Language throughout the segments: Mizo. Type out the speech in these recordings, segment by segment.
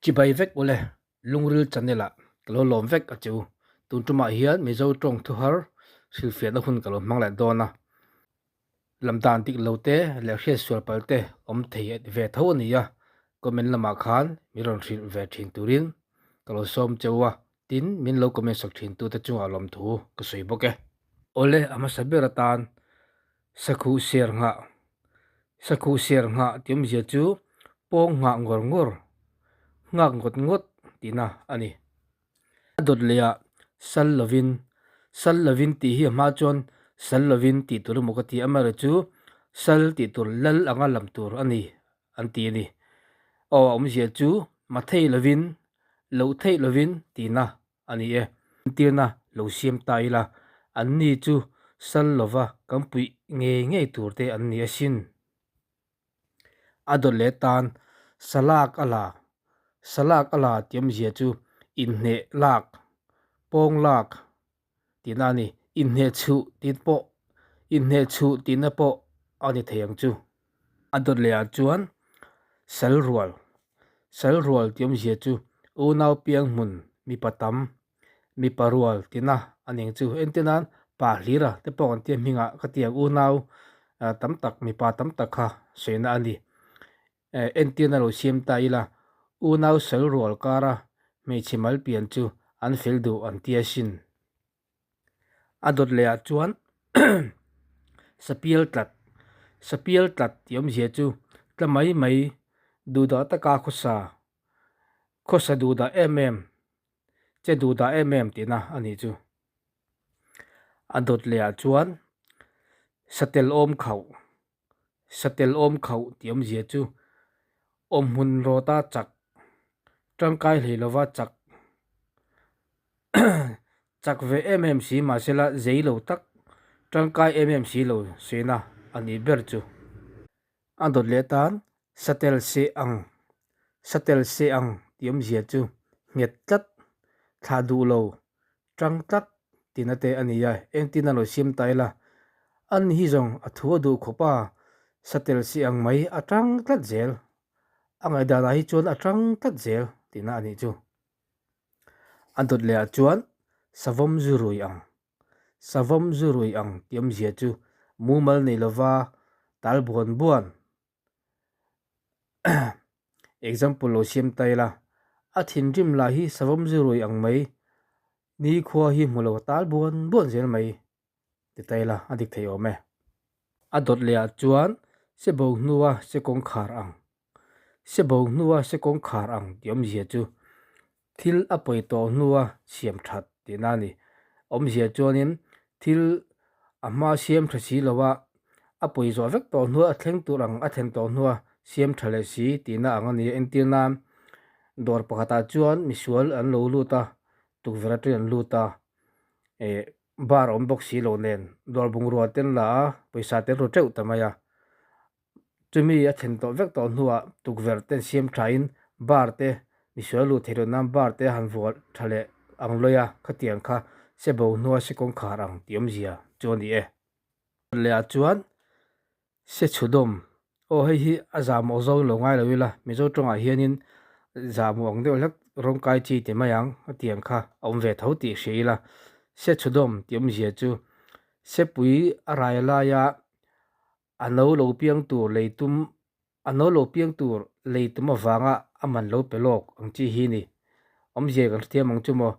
Chibai vek ule, Lungril channel ah ka lo lawm vek a che u. Tun tumah hian Mizo tawng thuhar hrilhfiahna hun ka lo hmang leh dawn a. Lam dan dik lo te leh hriat sual pal te awm thei ve tho a ni a, comment lamah khan min rawn hrilh ve thin turin ka lo sawm che u a, tin min lo comment sak thin tute chungah lawmthu ka sawi bawk e. Awle a hmasa ber atan Sakhuh ser nghah Sakhuh ser nghah tih awmzia chu pawng nghah ngawr ngawr, nghak ngawt ngawt tihna a ni. A dawt leh ah sal lovin, sal lovin tih hi a hma chuan sal lovin tih tur emaw ka ti a, amaherawhchu sal tih tur lal anga lam tur a ni an ti a ni. Aw a awmzia chu ma thei lovin, loh theih lovin tihna a ni e. Entirna lo siam ta ila, anni chu sal lova kan puih ngei ngei tur te an ni asin. A dawt leh tan salak a la, salak a la tih awmzia chu inhneh lak, pawng lak tihna a ni. Inhneh chhuh tih pawh, inhneh chhuh tihna pawh a ni thei ang chu. A dawt leh ah chuan sal rual, sal rual tih awmzia chu unau piang hmun mipa tam, mipa rual tihna a ni ang chu. Entir nan pa hlira te pawh kan tia hmingah ka ti ang unau tam tak mipa tam tak kha sawina a ni. Entirna lo siam ta ila unau sal rual kara hmeichhe mal pian chu an fel duh an tia sin. A dawt leh ah chuan sapial tlat sapial tlat tih awmzia chu tla mai mai duhdah taka khawsa khawsa duhdah em em che duhdah em em tihna a nih chu. A dawt leh ah chuan satel awm khauh satel awm khauh tih awmzia chu awmhmun rawta chak tangkai hlei lova chak chak ve em em si mahsela zei lo tak tangkai em em si lo sawiina a nih ber chu. A dawt leh tan satel seh ang satel seh ang tih awmzia chu nghet tlat thlah duh lo tang tlat tihna te a ni a, engtin a lo siam ta ila an hi zawng a thu a duh khawp a, satel seh ang mai a tang tlat zel a ngaihdanah hi chuan a tang tlat zel tihna a nih chu. A dawt leh ah chuan savawm zu rui ang, savawm zu rui ang tih awmzia chu mumal nei lova tal buan buan example lo siam ta ila, a thinrim lah hi savawm zu rui ang mai, nikhua hi hmu lo tal buan buan zel mai ti ta ila a dik thei awm e. A dawt leh ah chuan se bo hnua se kawngkhar ang Se bo hnua se kawngkhar ang tih awmzia chu thil a pawi tawh hnua siam that tihna a ni. Awmzia chuanin thil a hma siam tha si lova a pawi zawh vek tawh hnua a thleng tur ang a thlen tawh hnua siam tha leh si tihna ang a ni. Entir nan dawr pakhatah chuan misual an lo lut a, tukverh atangin an lut a, eh bar a awm bawk si lo nen dawr bungrua te an la a, pawisa te an ru teuh ta mai a. Chumi a thlen tawh vek tawh hnuah tukverh te an siam thain bar te misual luh theih loh nan bar te han vuah tha leh ang lawi a, khatiang kha se bo hnua se kawngkhar ang tih awmzia chu a ni e. Leh ah chuan se chhudawm aw hei hi a zahmawh zo lo ngai lo ila Mizo tawngah hianin zahmawh ang deuh hlek rawngkai chi ti mai ang a tiang kha a awm ve tho tih hria ila se chhudawm tih awmzia chu sepui a rai laia A no lo piang tur lei tum A no lo piang tur lei tum avanga a man lo pe lawk ang chi hi ni. Awmzia kan hrethiam ang chu maw?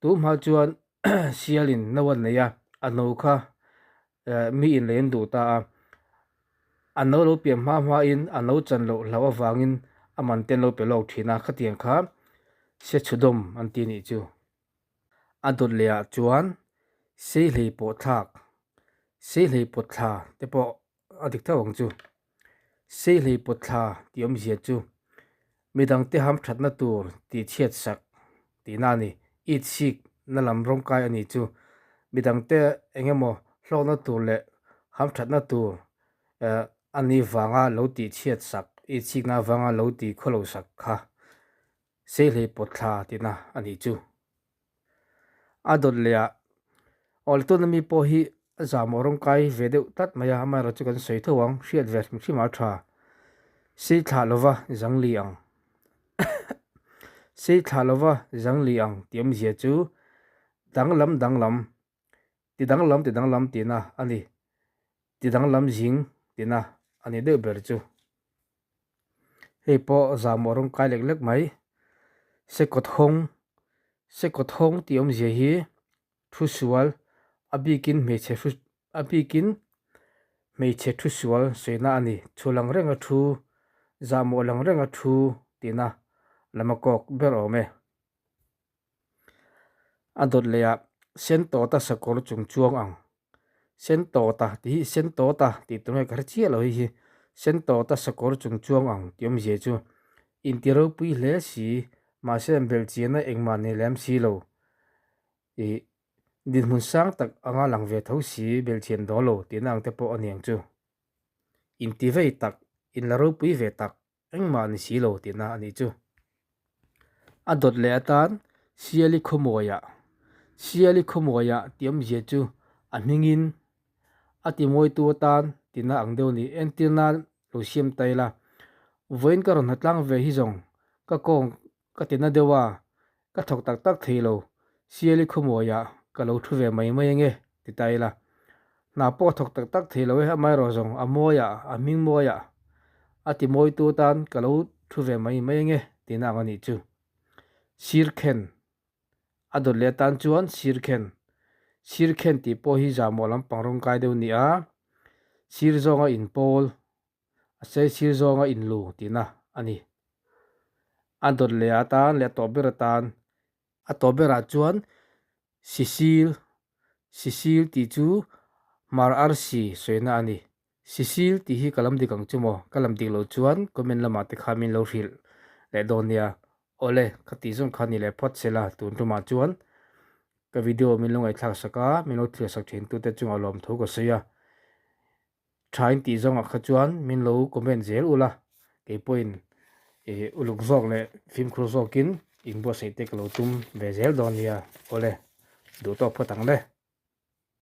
Tu hma chuan sialin no a nei a, a no kha mi in lei an duh ta a. A no lo pian hma hmain a no chan loh hlauh avangin a man te an lo pe lawk thin a, khatiang kha se chhudawm an ti nih chu. A dawt leh ah chuan seihlei pawh thlak, seihlei pawt thla te pawh a dik tho ang chu. Seihlei pawt thla tih awmzia chu midang te ham thatna tur tih chhiat sak tihna a ni. It sik na lam rawngkai a nih chu. Midang te eng emaw hlawkna tur leh ham thatna tur eh a nih vanga lo tih chhiat sak, it sikna avanga lo tih khawlo sak kha. Seihlei pawt thla tihna a nih chu. A dawt leh ah aw le tuna mi pawh hi a zahmawh rawng kai ve deuh tlat mai a, amaherawh chu kan sawi tho ang, hriat ve hrim hrim a tha. Sei thlah lova zang li ang. Sei thlah lova zang li ang tih awmzia chu danglam danglam, ti danglam ti danglam tihna a ni. Ti danglam zing tihna a ni deuh ber chu. Hei pawh zahmawh rawng kai lek lek mai. Sekawt hawng, Sekawt hawng tih awmzia hi thu sual, a bikin hmeichhe hru a bikin hmeichhe thu sual sawina a ni. Chhu lang renga thu, zahmawh lang renga thu tihna lam a kawk ber awm e. A dawt leh ah sen tawta sakawr chung chuang ang. Sen tawta tih hi sen tawta tih tur nge ka hre chiah lo hei hi. Sen tawta sakawr chung chuang ang tih awmzia chu inti ropui hle si mahse belhchiahna engmah nei lem si lo. Ih dinhmun sang tak anga lang ve tho si belhchian dawn lo tihna ang te pawh a ni ang chu. Inti vei tak, inla ropui ve tak engmah ni si lo tihna a nih chu. A dawt leh atan Siali khawmuaiah Siali khawmuaiah tih awmzia chu a hmingin a timawitu atan tihna ang deuh a ni. Entir nan lo siam ta ila, vawiin ka rawn hnatlang ve hi zawng ka kawng ka ti na deuh a, ka thawk tak tak thei lo, Siali khawmuaiah ka lo thu ve mai mai ange ti ta ila. Hna pawh a thawk tak tak thei lo e, amaherawh zawng a mawiah, a hming mawiah a ti mawitu atan ka lo thu ve mai mai ange tihna ang a nih chu. Sir khen a dawt leh atan chuan sir khen, sir khen tih pawh hi zahmawh lampang rawngkai deuh a ni a, sir zawnga inpawl A saisir zawnga inlu tihna a ni. A dawt leh atan leh a tawh ber atan. A tawh berah chuan Sisil, Sisil tih chu Hmar Arsi sawina a ni. Sisil tih hi ka lam dik ang chu maw? Ka lam dik loh chuan comment lamah te kha min lo hrilh leh dawn nia. Awle, ka tih zawng kha ni leh phawt se la, tun tumah chuan ka video min lo ngaihthlak sak a, min lo thlir sak thin tute chungah lawmthu ka sawi a. Tha in tih zawngah kha chuan min lo comment zel ula, kei pawhin ih uluk zawk leh fimkhur zawkin inbuatsaih te ka lo tum ve zel dawn nia. Awle, duh tawk phawt ang le.